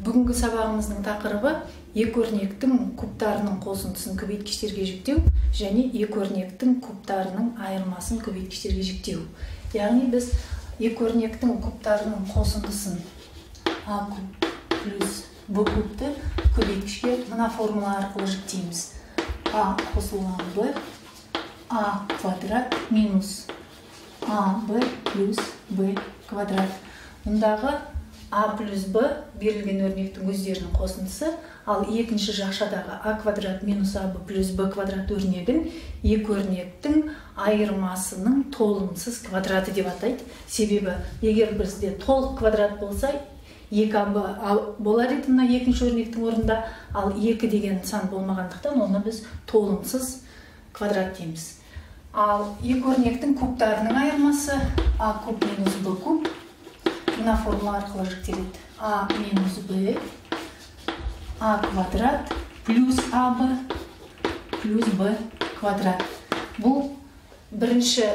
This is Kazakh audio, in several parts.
Бүгінгі сабағымыздың тақырыбы екі өрнектің кубтарының қосындысын көбейткіштерге жіктеу және екі өрнектің кубтарының айырмасын көбейткіштерге жіктеу. Яғни біз екі өрнектің кубтарының қосындысын а куб плюс б кубты көбейткішке мына формула арқылы жіктейміз. А қосылған б, а квадрат минус аб плюс б квадрат. Мұндағы а плюс б берілген өрнектің өздерінің қосындысы, ал екінші жақшадағы а квадрат минус аб плюс б квадрат өрнегін екі өрнектің айырмасының толымсыз квадраты деп атайды. Себебі егер бізде толық квадрат болса, 2аб болар еді мына екінші өрнектің орнында, ал 2 деген сан болмағандықтан оны біз толымсыз квадрат дейміз. Ал екі өрнектің кубтарының айырмасы а куб минус б куб мына формула арқылы жіктеледі. А минус б, а квадрат плюс аб плюс б квадрат. Бұл бірінші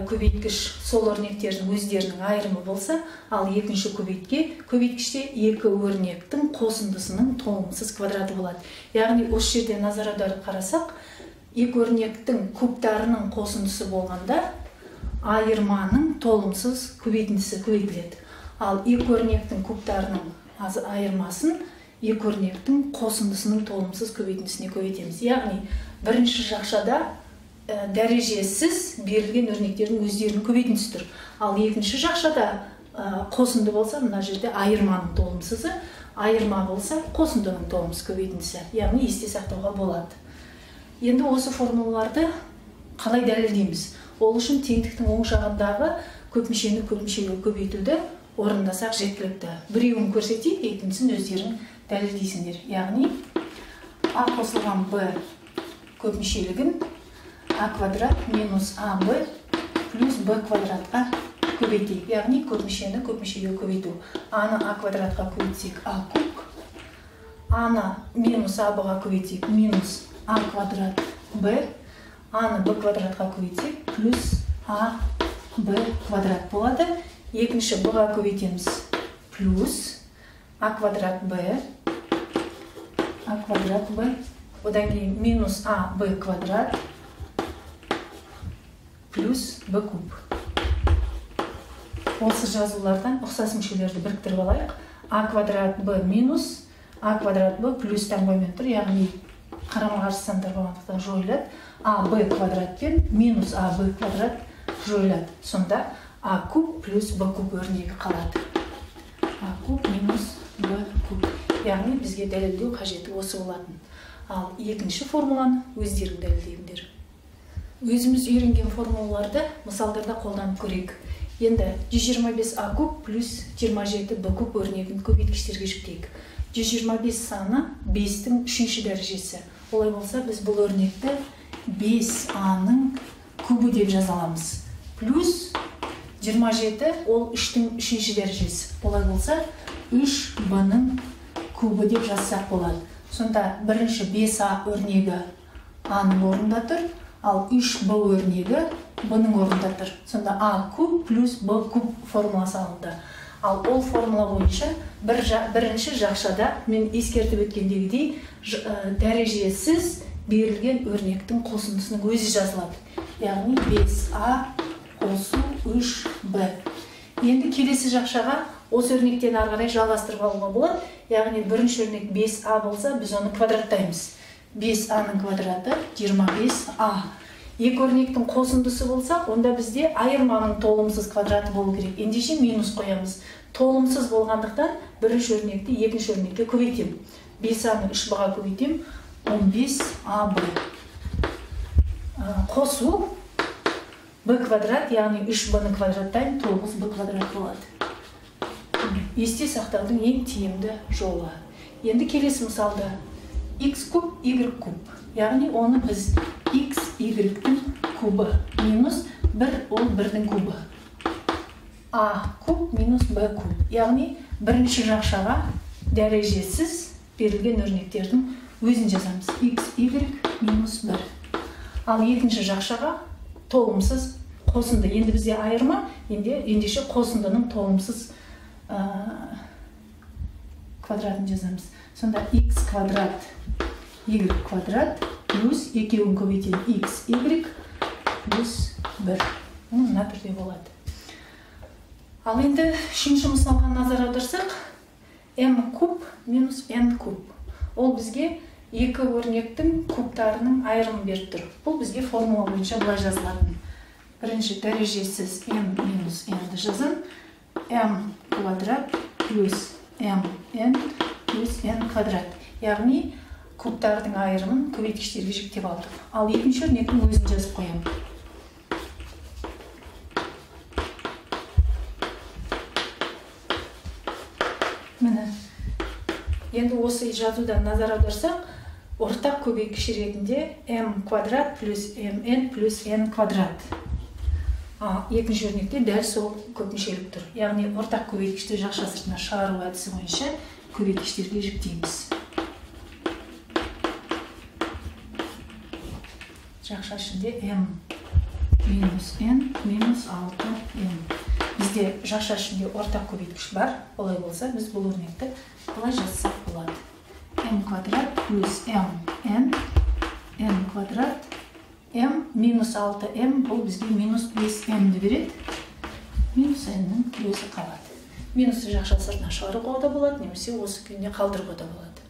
көбейткіш сол өрнектердің өздерінің айырымы болса, ал екінші көбейткіште екі өрнектің қосындысының толымсыз квадраты болады. Яғни осы жерде назар аударып қарасақ, екі өрнектің кубтарының қосындысы болғанда айырманың толымсыз көбейтіндісі көбейтіледі. Ал екі өрнектің кубтарының айырмасын екі өрнектің қосындысының толымсыз көбейтіндісіне көбейтеміз. Яғни бірінші жақшада дәрежесіз берілген өрнектердің өздерінің көбейтіндісі тұр. Ал екінші жақшада қосынды болса, мына жерде айырманың толымсызы, айырма болса қосындының толымсыз көбейтіндісі. Яғни есте сақтауға болады. Енді осы формулаларды қалай дәлелдейміз? Ол үшін теңдіктің оң жағындағы көп мүшені көп мүшеге көбейтуді орындасақ жеткілікті. Біреуін көрсетейік, екіншісін өздерің дәлелдейсіңдер. Яғни а қосылған б көп мүшелігін а квадрат минус аб плюс б квадратқа көбейтейік. Яғни көп мүшені көп мүшеге көбейту. А-ны а квадратқа көбейтсек а куб, а-ны минус аб-ға көбейтсек минус а квадрат б, а-ны б квадратқа көбейтсек плюс а б квадрат болады. Екінші б-ға көбейтеміз плюс а квадрат б, а квадрат б, одан кейін минус а б квадрат плюс б куб. Осы жазулардан ұқсас мүшелерді біріктіріп алайық. А квадрат б минус а квадрат б плюс таңбамен тұр, яғни қарама-қарсы сандар болғандықтан жойылады. А б квадрат пен минус а б квадрат жойылады. Сонда а куб плюс б куб өрнегі қалады. А куб минус б куб. Яғни бізге дәлелдеу қажеті осы болатын. Ал екінші формуланы өздерің дәлелдеңдер. Өзіміз үйренген формулаларды мысалдарда қолданып көрейік. Енді 125 а куб плюс 27 б куб өрнегін көбейткіштерге жіктейік. 125 саны 5-тің 3-ші дәрежесі. Олай болса, біз бұл өрнекті 5а-ның кубы деп жаза аламыз. Плюс 27 ол 3-тің 3-ші дәрежесі. Олай болса, 3б-ның кубы деп жазсақ болады. Сонда бірінші 5а өрнегі а-ның орнында тұр, ал 3b өрнегі b-ның орнында тұр. Сонда а куб плюс б куб формуласы алынды. Ал ол формула бойынша бірінші жақшада мен ескертіп өткендегідей дәрежесіз берілген өрнектің қосындысының өзі жазылады. Яғни 5а қосу 3b. Енді келесі жақшаға осы өрнектен ары қарай жалғастырып алуға болады. Яғни бірінші өрнек 5а болса, біз оны квадраттаймыз. 5а-ның квадраты 25а. Екі өрнектің қосындысы болса, онда бізде айырманың толымсыз квадраты болу керек. Ендеше минус қоямыз. Толымсыз болғандықтан бірінші өрнекті екінші өрнекке көбейтемін. 5а-ны 3б-ға көбейтемін, 15аб. Қосу б квадрат, яғни 3б-ны квадраттаймын, 9б квадрат болады. Есте сақтаудың ең тиімді жолы. Енді келесі мысалда x куб, y куб. Яғни оны біз x, y-тің кубы минус 1, ол 1-дің кубы. А куб минус б куб. Яғни бірінші жақшаға дәрежесіз берілген өрнектердің өзін жазамыз. X, y минус 1. Ал екінші жақшаға толымсыз қосынды. Енді бізде айырма, ендеше қосындының толымсыз квадратын жазамыз. Сонда x квадрат y квадрат плюс екеуін көбейтемін x y плюс 1. Мына түрде болады. Ал енді үшінші мысалға назар аударсақ, m куб минус n куб. Ол бізге екі өрнектің кубтарының айырымын беріп тұр. Бұл бізге формула бойынша былай жазылатын. Бірінші дәрежесіз m минус n-ді жазам. M квадрат плюс mn плюс n квадрат. Яғни кубтардың айырымын көбейткіштерге жіктеп алдық. Ал екінші өрнектің өзін жазып қоямын. Міне. Енді осы жазудан назар аударсақ, ортақ көбейткіш ретінде m квадрат плюс mn плюс n квадрат. Екінші өрнекте дәл сол көпмүшелік тұр. Яғни ортақ көбейткішті жақша сыртына шығару әдісі бойынша көбейткіштерге жіктейміз. Жақша ішінде m минус n минус 6m. Бізде жақша ішінде ортақ көбейткіш бар. Олай болса, біз бұл өрнекті былай жазсақ болады. M квадрат плюс mn, n квадрат, m минус 6m, бұл бізге минус 5m-ді береді. Минус n-нің өзі қалады. Минусты жақша сыртына шығаруға да болады, немесе осы күйінде қалдыруға да болады.